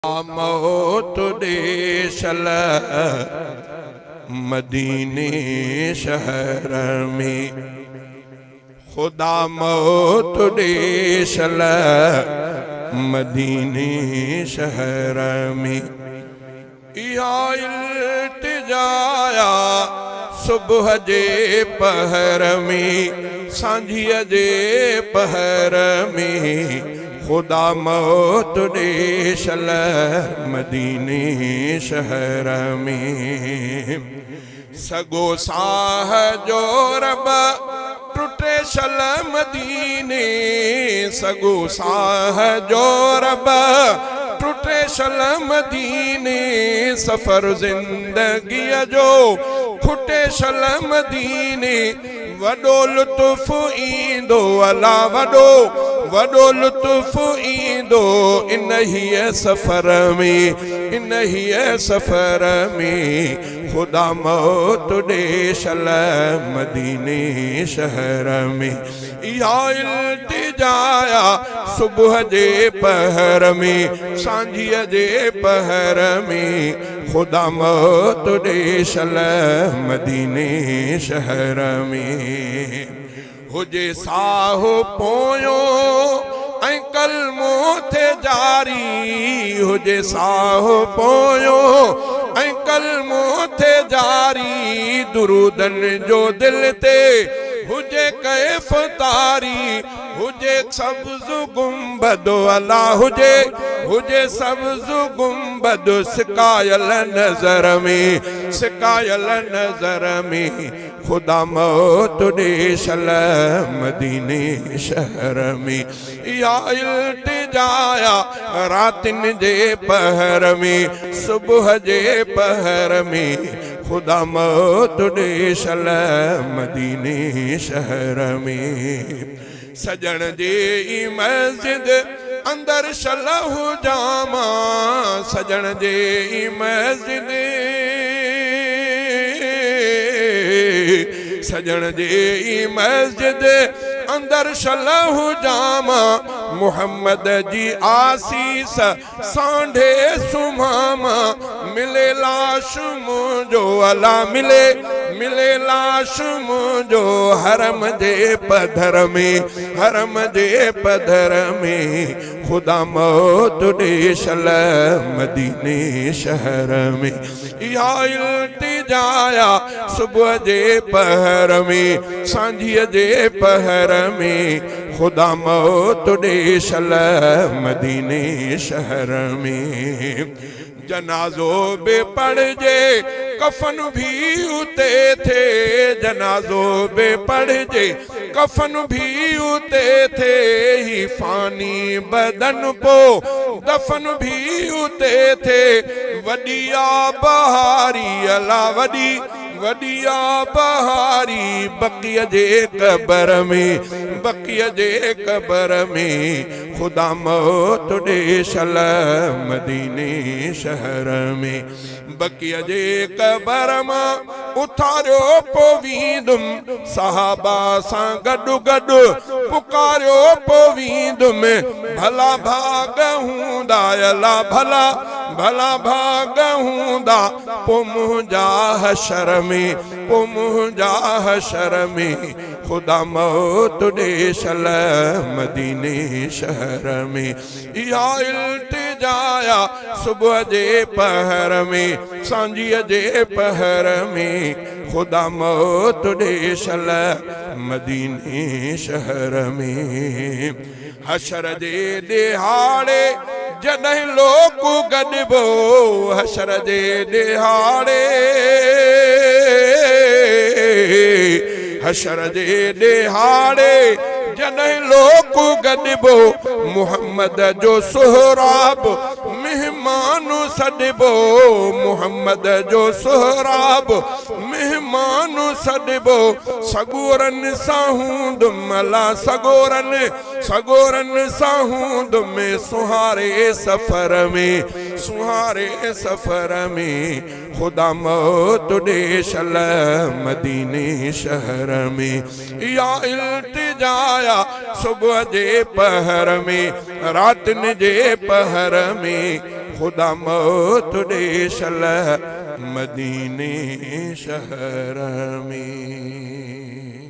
موت ڏي شل مديني شهر ۾، خدا موت ڏي شل مديني شهر ۾. اها التجا آ صبح جي پهر ۾، سانجهيء جي پهر ۾. خدا موت ڏي شل مديني شهر ۾. سڳو ساهه جو رب ٽٽي شل مديني، سڳو ساهه جو رب ٽٽي شل مديني. سفر زندگيء جو کٽي شل مديني. وڏو لطف ايندو الا وڏو وڏو لطف ايندو انهيء سفر ۾، انهيء سفر ۾. خدا موت ڏي شل مديني شهر ۾. اها التجا آ صبح جي پهر ۾، سانجهيء جي پهر ۾. خدا موت ڏي شل مديني شهر ۾. هجي ساهه پويون ۽ ڪلمو ٿئي جاري، هجي ساهه پويون ۽ ڪلمو ٿئي جاري. درودن جو دل تي هجي ڪيف طاري، هجي سبز گنبد الا هجي، هجي سبز گنبد سڪايل نظر ۾، سڪايل نظر ۾. خدا موت ڏي شل مديني شهر ۾. اها التجا آ راتين جي پهر ۾، صبح جي پهر ۾. خدا موت ڏي شل مديني شهر ۾. سڄڻ جي ئي مسجد اندر شل هجان مان، سڄڻ جي ئي مسجد، سڄڻ جي ئي مسجد اندر شل هجان مان. محمد جي آسيس سانڍي سمهان مان، ملي لاش منهنجو الا ملي، ملي لاش منهنجو حرم جي پڌر ۾، حرم جي پڌر ۾. خدا موت ڏي شل مديني شهر ۾. اها التجا آ صبح جي پهر ۾، سانجهيء جي پهر ۾. خدا موت ڏي شل مديني شهر ۾. جنازو به پڙهجي ڪفن ڀي اتي ٿئي، جنازو به پڙهجي ڪفن ڀي اتي ٿئي. هي فاني بدن پو دفن ڀي اتي ٿئي. وڏي آ بهاري الا وڏي، وڏي آ بهاري بقيع جي قبر ۾، بقيع جي قبر ۾. خدا موت ڏي شل مديني شهر ۾. بقيع جي قبر مان اٿاريو پو ويندم، صحابه سان گڏ گڏ پڪاريو پو ويندم. ڀلا ڀاڳ هوندا الا ڀلا، ڀلا ڀاڳ هوندا پو منهنجا حشر ۾، پو منهنجا حشر ۾. خدا موت ڏي شل مديني شهر ۾. اها التجا آ صبح جي پهر ۾، سانجهيء جي پهر ۾. خدا موت ڏي شل مديني شهر ۾. حشر جي ڏهاڙي جڏهن لوڪ گڏبو، حشر جي ڏهاڙي، حشر جي ڏهاڙي جڏهن لوڪ گڏبو. محمد جو سهراب مهمان سڏبو، محمد جو سهراب مهمان سڏبو. سڳورن سان هوندم الا سڳورن، سڳورن سان هوندم سهاري سفر ۾، سهاري سفر ۾. خدا موت ڏي شل مديني شهر ۾. اها التجا آ صبح جي پهر ۾، راتين جي پهر ۾. خدا موت ڏي شل مديني شهر ۾.